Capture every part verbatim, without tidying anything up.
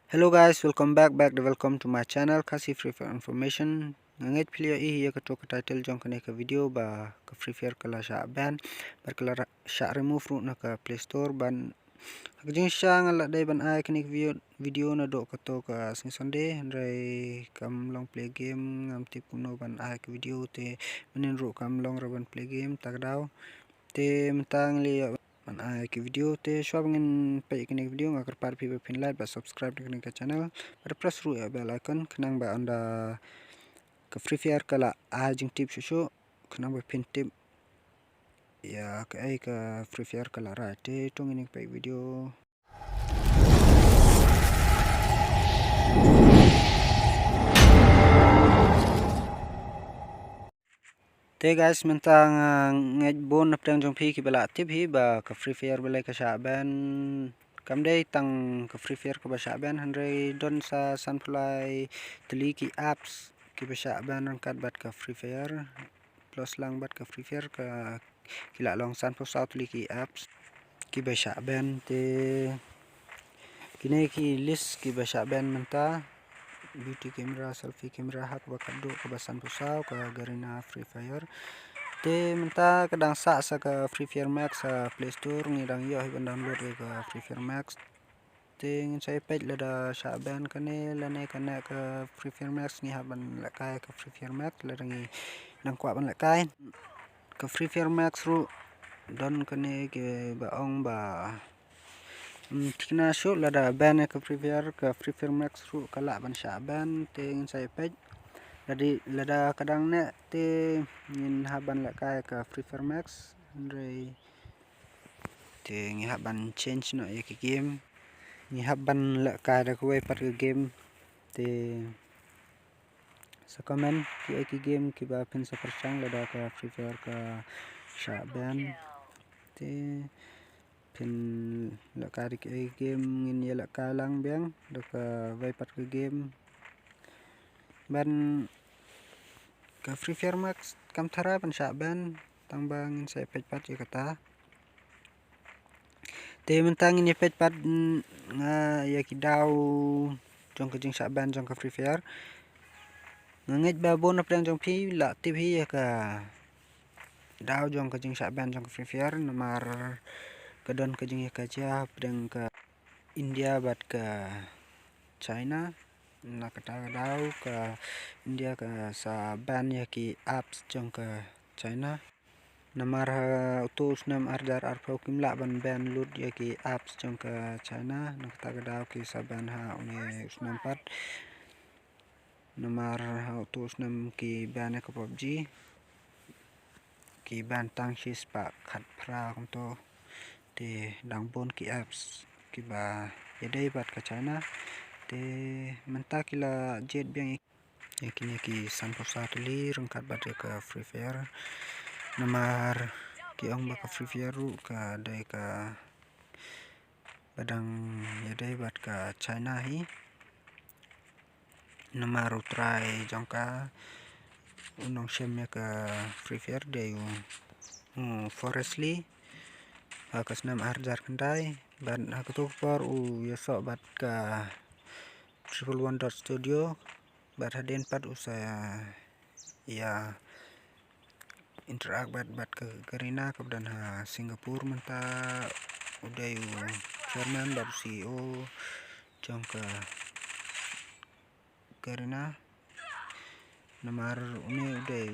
Hello guys, welcome back, back, welcome to my channel, Khasi Free Fire Information. Nga ngeit phi la ïohi ïa kato ka title jong kane ka video ba ka Free Fire ka la shah ban bad ka la ra-, shah remove ruh na ka Play Store. Ban ha ka jingshisha nga la dei ban ai kane ka video, video naduh kato ka sngi Sunday, hynrei kam long play game, ngam tip kumno ban ai ka video, te mynnin ruh kam long ruh ban play game ta ka daw. Te mynta ngi la ïoh ban ai ka video, te shuwa ba ngin peit kane ka video nga kyrpad phi ba phin like bad subscribe ïa kane ka channel bad press ruh ïa bell icon khnang ba ynda ka Free Fire ka la ai jingtip shuh shuh khnang ba phin tip ïa kaei ka Free Fire ka la rai. Te to ngin ïa peit video. Te guys, mynta nga ngeit bun na pdeng jong phi kiba la tip hi ba ka Free Fire balei ka shah ban. Kam dei tang ka Free Fire kaba shah ban, hynrei don sa sanphew lai tylli ki apps kiba shah ban ryngkat bad ka Free Fire. Plus lang bad ka Free Fire ka ki la long sanphew saw tylli ki apps kiba shah ban. Te kine ki list kiba shah ban mynta: beauty camera, selfie camera, ha kaba khatduh kaba sanphew saw ka Garena Free Fire. Te mynta ka dang sah sa ka Free Fire Max ha Play Store, ngi dang ïoh hi ban download ïa ka Free Fire Max. Te ngin sa ïa peit lada shah ban kane lane kane ka Free Fire Max, ngi hap ban lehkai ka Free Fire Max lada ngi dang kwah ban lehkai. Ka Free Fire Max ruh don kane kiba ong ba, mm, thikna shuh lada ban ïa ka Free Fire, ka Free Fire Max ruh ka lah ban shah ban. Te ngin sa ïa peit lada, lada ka dang neh te ngin hap ban lehkai ka Free Fire Max. Hynrei te ngi hap ban change noh ïa ki game, ngi hap ban lehkai da kawei pat ka game. Te sa comment kiei ki game kiba phin sa pyrshang lada ka Free Fire ka shah ban. Te phin lehkai da kiei ki game, ngin ïa lehkai lang biang da kawei pat ka game. Ban ka Free Fire Max kam tharai ban shah ban, tang ba ngin sa ïa peit pat ïa kata. Te mynta ngin ïa peit pat, mm, nga ïa ki daw jong ka jingshah ban jong ka Free Fire. Nga ngeit ba bun na pdeng jong phi la tip hi ïa ka daw jong ka jingshah ban jong ka Free Fire, namar ka don ka jingïakajia pdeng ka India bad ka China. Na kata ka daw ka India ka sa ban ïa ki apps jong ka China. Namar ha uto u snem ar hajar arphew kim lah ban ban lut ïa ki apps jong ka China. Na kata ka daw ki sa ban ha une u snem pat. Namar ha uto u snem ki ban ïa ka PUBG, ki ban tang shispah khatphra kumto. Te dang bun ki apps kiba ïadei bad ka China. Te mynta ki la jied biang ïa kine ki sanphew saw tylli ryngkat bad ïa ka Free Fire. Namar ki ong ba ka Free Fire ruh ka dei kaba dang ïadei bad ka China hi. Namar u trai jong ka u nongshem ïa ka Free Fire dei u, u Forest Lee ha ka snem ar hajar khyndai. Bad ha kato ka por u ïasoh bad ka Triple One Dot Studio. Bad hadien pat u sa ïa interact bad, bad ka Garena kaba don ha Singapore mynta. U dei u chairman bad u C E O jong ka Garena. Namar une u dei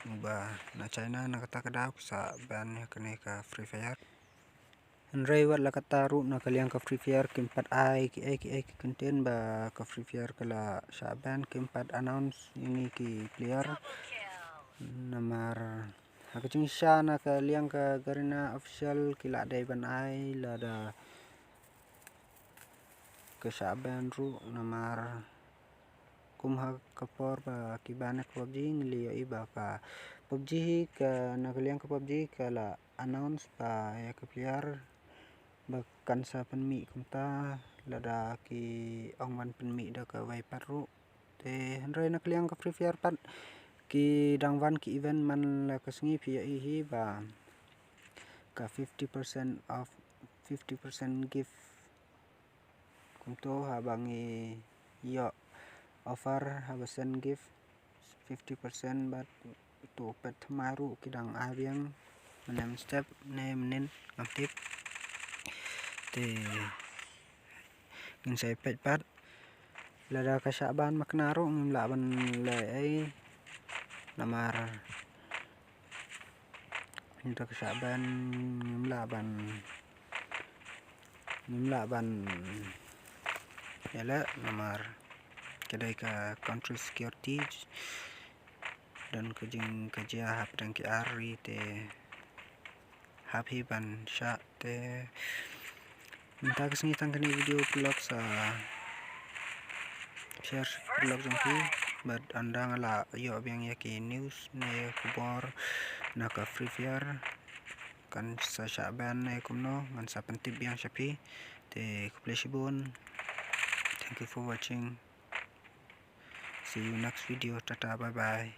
uba na China, na kata ka daw ki sa ban ïa kane ka Free Fire. Hynrei wat la katta ruh na ka liang ka Free Fire kim pat ai kiei kiei ki content ba ka Free Fire ka la shah ban, kim pat announce ïa ngi ki player. Namar ha ka jingshisha na ka liang ka Garena official ki la dei ban ai lada ka shah ban ruh, namar kum ha ka por ba ki ban ïa ka PUBG ngi la ïohi ba ka PUBG hi ka, na ka liang ka PUBG ka la announce ba ïa ka player ba kan sa pynmih kumta lada ki ong ban pynmih da kawei pat ruh. Te hynrei na ka liang ka Free Fire pat ki dang wan ki event man la ka sngi, phi ïohi hi ba ka fifty percent off, fifty percent gift Kumto haba ngi ïoh offer haba send gift fifty percent bad to pet thymmai ruh ki dang ai biang. Mynne mynstep ne mynnin ngam tip. Te ngin sa ïa peit pat. Lada ka shah ban makna ruh ngim lah ban leh ei. Namar lada ka shah ban ngim lah ban ngim lah ban ïaleh namar ka dei ka country security. Don ka jingkajia hapdeng ki ar ri te hap hi ban shah te. Mynta ka sngi tang kane video vlog sa share vlog jong phi bad ynda nga la ïoh biang ïa ki news ne khubor na ka Free Fire kan sa shah ban ne kumno ngan sa pyntip biang sha phi. Te khublei shibun. Thank you for watching. See you next video. Tata, bye bye.